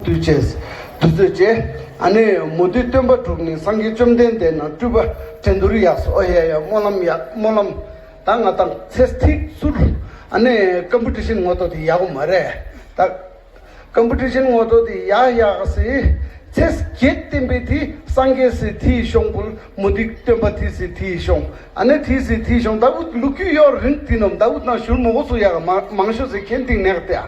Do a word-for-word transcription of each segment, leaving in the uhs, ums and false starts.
དུས་ཆེས་དུས་ཚོད་ཅེ། ཨ་ནི་མུ་ཏིག་སྟོན་པ་དྲུག་ནི་སངས་རྒྱས་བཅོམ་ལྡན་འདས་ནང་སྤྲུལ་པ་འགྲན་བསྡུར་ཡགས་སོ། ཨོ་ཡ་ཡ་སྨོན་ལམ་ཡགས་སྨོན་ལམ། ད་ང་དང་ཚེས་ཐིག་ཚུར་ཨ་ནི་ཀམ་པི་ཊི་ཤན་ངོ་ཏོ་དེ་ཡག་གོ་མ་རེད་ད། ཀམ་པི་ཊི་ཤན་ངོ་ཏོ་དེ་ཡག་ཡག་སི་ཚེས་བརྒྱད་བསྟན་པའི་དེ་སངས་རྒྱས་སི་དེའི་གཞུང་བུལ། མུ་ཏིག་སྟོན་པ་དེ་སི་དེའི་གཞུང་། ཨ་ནི་དེ་སི་དེའི་གཞུང་ད་བུ་ལུག་ཁྱུ་ཡོར་རིང་དེ་ནོམ་ད་བུ་ནང་ཞུར་མོ་གོ་སུ་ཡག་མང་ཤོས་སི་ཁེན་ཏིང་ནེག་ཏེ།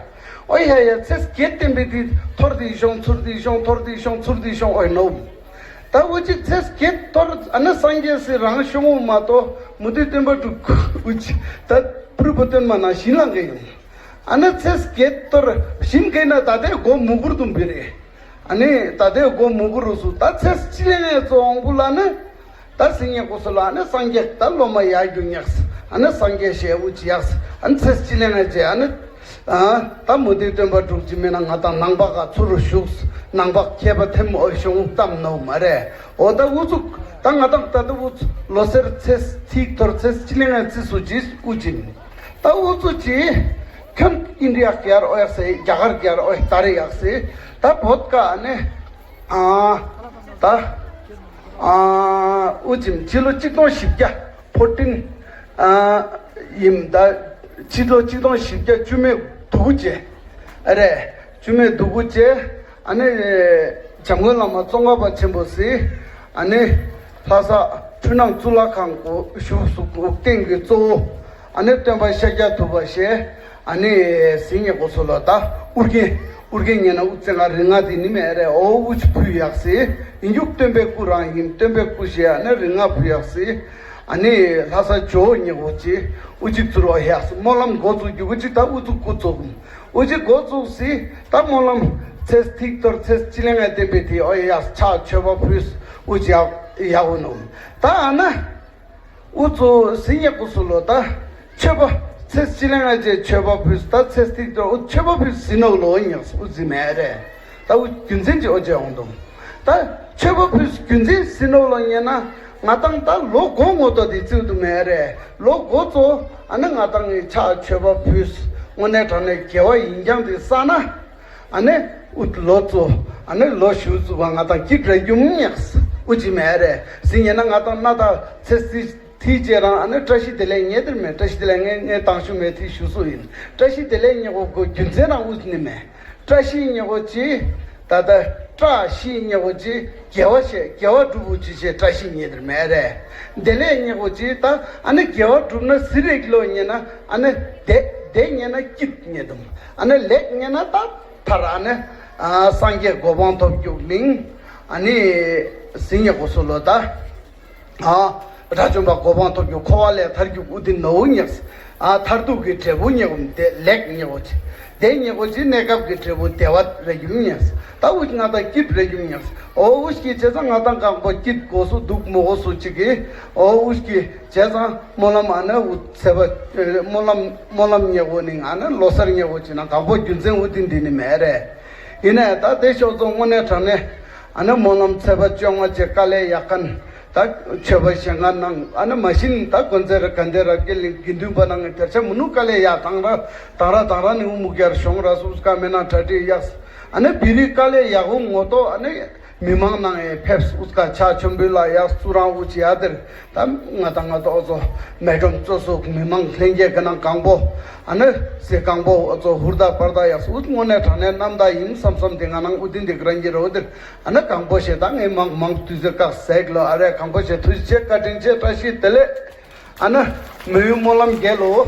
ཨོ་ཡ་ཡ་ཚེས་བརྒྱད་བསྟན་པའི་དེ་ཐོར་དེའི་གཞུང་ཚུར་དེའི་གཞུང་ཚུར་དེའི་གཞུང་ཨོ་ཡ་ནོམ། ད་འུ་ཅི་ཚེས་བརྒྱད་ཐོར་ཨ་ནི་སངས་རྒྱས་སི་རང་གཞུང་བུལ་མ་གཏོགས་མུ་ཏིག་སྟོན་པ་དྲུག་འུ་ཅི་ད་ཕུར་བུ་སྟོན་མ་ནང་ཞིན་ལང་གི་ཡོང་། ཨ་ནི་ཚེས་བརྒྱད་ཐོར་ཞིན་གི་ན་ད་དེ་གོ་མུ་གུར་དུམ་བི་རེ། ཨ་ནི་ད་དེ་གོ་མུ་གུར་རུ་སུ་ད་ཚེས་ཅི་ལེ་ནེ་ཙོ་ཨོང་བུ་ལ་ནི། ད་སི་ཉེ་གོ་སུ་ལ་ཨ་ནི་སངས་རྒྱས་ད་ལོ་མ་ཡ་གྱུ་ཉགས། ཨ་ནི་སངས་རྒྱས་ཤེ་འུ་ཅི་ཡགས། ཨ་ནི་ཚེས་ཅི་ལེ་ནེ་ཅེ་ཨ་ནི། ཨ་ད་མུ་ཏིག་སྟོན་པ་དྲུག་ཅི་མེ་ན་ང་དང་ནང་པ་ག་ཚུར་རུ་ཞུགས། ནང་པ་ཁྱད་པར་ཐེམ་ཨོ་ཤོང་གཏམ་ནོ་མ་རེད། ཨོ་ད་འུ་ཚུགས་ད་ང་དང་ད་ད་འུ་ཚུགས་ལོ་སར་ཚེས་ཐིག་ཐོར་ཚེས་ཅི་ལེ་ནེ་ཙི་སུ་ཅི་འུ་ཅི་མེ། ད་འུ་ཚོ་ཅི་ཁྱོད་ཨིན་ཌི་ཡ་ག་ཡར་ཨོ་ཡག་སེ་རྒྱ་གར་ག་ཡར་ཨོ་ཡག་ད་རེ་ཡག་སེ་ད་བོད་ག་ཨ་ནི་ཨ་ད་ཨ་འུ་ཅིམ་སྤྱི་ལོ་གཅིག་སྟོང་བཞི་བརྒྱ་ཕོར་ཊིན་ཨ་ཡིམ་ད་སྤྱི་ལོ་གཅིག་སྟོང་བཞི་བརྒྱ་བཅུ་མེད་དགུ་ཅེ་ཨ་རེ་བཅུ་མེད་དགུ་ཅེ། ཨ་ནི་འཇམ་མགོན་བླ་མ་ཙོང་ཁ་པ་ཆེན་པོ་སི་ཨ་ནི་ལྷ་ས་འཕྲུལ་སྣང་གཙུག་ལག་ཁང་གོ་བཞུགས་སུ་འགོག་བསྟེན་གྱི་གཙོ་བོ་ཨ་ནི་སྟོན་པ་ཤཱཀྱ་ཐུབ་པ་ཤེ། ཨ་ནི་སི་ཉེ་གོ་སུ་ལོ་ད་ཨུར་གེ་ཨུར་གེ་ཉེ་ན་ཨུ་ཙེ་ང་རི་ང་དི་ནི་མེ་རེ་ཨོ་འུ་ཅི་ཕུལ་ཡགས་སི་ཨིན་རྒྱུག་སྟོན་པའི་སྐུ་རང་ཨིན་སྟོན་པའི་སྐུ་ཤེ་ཨ་ནི་རི་ང་ཕུལ་ཡགས་སི་ཨ་ནི་ལྷ་ས་ཇོ་བོ་ཉེ་གོ་ཅི་འུ་ཅི་ཚུར་རོ་ཡགས་སི་སྨོན་ལམ་འགོ་བཙུགས་རྒྱུ་འུ་ཅི་ད་འུ་ཚུགས་སྐུ་ཚུགས། འུ་ཅི་འགོ་བཙུགས་སི་ད་སྨོན་ལམ་ཚེས་ཐིག་ཐོར་ཚེས་ཅི་ལེ་ནེ་བསྟན་པའི་དེ་ཨོ་ཡགས་ཕྱག་མཆོད་པ་ཕུལ་འུ་ཅི་ཡག་ཡག་གོ་ནོམ། ད་ཨ་ན་འུ་ཚོ་སི་ཉེ་གོ་སུ་ལོ་ད་མཆོད་པ་ཚེས་ཅི་ལེ་ནེ་ཅེ་མཆོད་པ་ཕུལ་ད་ཚེས་ཐིག་ཐོར་འུ་མཆོད་པ་ཕུལ་སི་ནོ་ལོ་ཉགས་འུ་ཅི་མེ་རེ། ད་འུ་རྒྱུ་མཚན་ཅི་ཨོ་ཅེ་ཡོང་དོམ། ད་མཆོད་པ་ཕུལ་རྒྱུ་མཚན་སི་ནོ་ལོ་ཉེ་ན་ང་དང་ད་ལོ་འགོ་ངོ་ཏོ་དེ་བརྩིའུ་དུ་མེ་རེ་ལོ་འགོ་ཚོ་ཨ་ནི་ང་དང་ངི་ཕྱག་མཆོད་པ་ཕུལ་དངོས་གནས་དྲང་གནས་དགེ་བ་ཡིན་ཀྱང་དེ་ས་ན་ཨ་ནི་འུ་ལོ་ཚོ་ཨ་ནི་ལོ་ཞུ་ཚུགས་པ་ང་དང་སྐྱིད་རེ་རྒྱུ་མི་ཉགས་འུ་ཅི་མེ་རེ་སི་ཉེ་ན་ང་དང་ན་ད་ཚེ་སི་ཐི་ཅེ་རང་ཨ་ནི་བཀྲ་ཤིས་བདེ་ལེགས་ཉེ་དེར་མེ་བཀྲ་ཤིས་བདེ་ལེགས་ངེ་ངེ་དང་ཞུ་མེ་ཐི་ཞུ་སུ་ཡིན་བཀྲ་ཤིས་བདེ་ལེགས་ཉེ་གོ་གོ་རྒྱུ་མཚན་རང་འུ་ནི་མེ། བཀྲ་ཤིས་ཉེ་གོ་ཅི། ད་ད་བཀྲ་ཤིས་ཉེ་གོ་ཅི་དགེ་བ་བཤད་དགེ་བ་སྒྲུབ་བོ་ཅི་བཤད་བཀྲ་ཤིས་ཉེ་དེར་མེ་རེ། བདེ་ལེགས་ཉེ་གོ་ཅི་ད་ཨ་ནི་དགེ་བ་སྒྲུབ་ན་སི་རེག་ལོ་ཉེ་ན་ཨ་ནི་བདེ་བདེ་ཉེ་ན་སྐྱིད་ཉེ་དུམ། ཨ་ནི་ལེགས་ཉེ་ན་ད་ཐར་ཨ་ནི་ཨ་སངས་རྒྱས་གོ་འཕང་ཐོབ་རྒྱུ་གླིང་། ཨ་ནི་སི་ཉེ་གོ་སུ་ལོ་ད། ཨ་དགྲ་བཅོམ་པ་གོ་འཕང་ཐོབ་རྒྱུ་འཁོར་བ་ལས་ཐར་རྒྱུ་འུ་དི་ནོ་ཉགས། ཨ་མཐར་ཐུག་གི་འབྲས་བུ་ཉེ་གོ་བདེ་ལེགས་ཉེ་གོ་ཅི། བདེ་ཉེ་གོ་ཅི་གནས་སྐབས་ཀྱི་འབྲས་བུ་བདེ་བ་རེ་རྒྱུ་མི་ཉགས། ད་འུ་ཅི་ང་དང་སྐྱིད་རེ་རྒྱུ་མི་ཉགས། ཨོ་འུ་ཅི་བྱས་ཙང་ང་དང་གང་པོ་སྐྱིད་གོ་སུ་སྡུག་མོ་གོ་སུ་ཅིག་གི། ཨོ་འུ་ཅི་བྱས་ཙང་སྨོན་ལམ་ཨ་ནི་འུ་ཚེ་བ་སྨོན་ལམ་སྨོན་ལམ་ཉེ་གོ་ནི་ང་ནི་ལོ་སར་ཉེ་གོ་ཅི་ན་གང་པོ་རྒྱུ་མཚན་འུ་དི་འདི་ནི་མེ་རེ། ཡིན་ནའི་ད་དེ་ཤོག་ཚོ་དངོས་གནས་དྲང་གནས་ཨ་ནི་སྨོན་ལམ་ཚེས་པ་བཅོ་ལྔ་བཅས་དཀའ་ལས་ཡག་མཁན་ད་མཆོད་པ་བཞེས་ང་ནང་ཨ་ནི་མ་གཞི་ད་དཀོན་གཙང་ར་དགའ་ལྡན་རབ་རྒྱས་གླིང་དགེ་འདུན་པ་ནང་གི་དར་ཆ་མི་ནུ་དཀའ་ལས་ཡག་དང་ར་དང་ར་དང་ར་ནི་འུ་མུག་ཡར་ཤོང་ར་སུ་སྐ་མེ་ནང་གྲ་སྒྲིག་ཡག་ཨ་ནི་བི་རི་དཀའ་ལས་ཡག་འུ་ངོ་ཏོ་ཨ་ནི་མི་མང་ནང་ཡང་ཕེབས་འུ་སྐ་ཆ་ཆོམ་བུ་ལ་ཡག་སུ་རང་འུ་ཅི་ཡ་དེར། ད་ང་དང་ང་དང་འོ་ཚོ་མེ་སྒྲོན་གཙོ་སོགས་མི་མང་ལྷན་རྒྱས་ཀྱི་ནང་གང་པོ་ཨ་ནི་ཟེ་གང་པོ་འོ་ཚོ་ཧུར་ཐག་པར་ཐག་ཡག་སུ་འུ་དངོས་གནས་དྲང་གནས་རྣམ་དག་ཡིན་བསམ་བསམ་དེ་ང་ནང་འུ་དིན་དེ་ག་རང་གི་རོ་དེར་ཨ་ནི་གང་པོ་ཞེ་ད་ངས་མང་མང་དུས་ཚོད་བཀག་ཟེག་ལོ་ཨ་རེ་གང་པོ་ཞེ་ཐུགས་རྗེ་ཆེ་བཀའ་དྲིན་ཆེ་བཀྲ་ཤིས་བདེ་ལེགས། ཨ་ནི་མི་ཡུལ་སྨོན་ལམ་རྒྱལ་ལོ།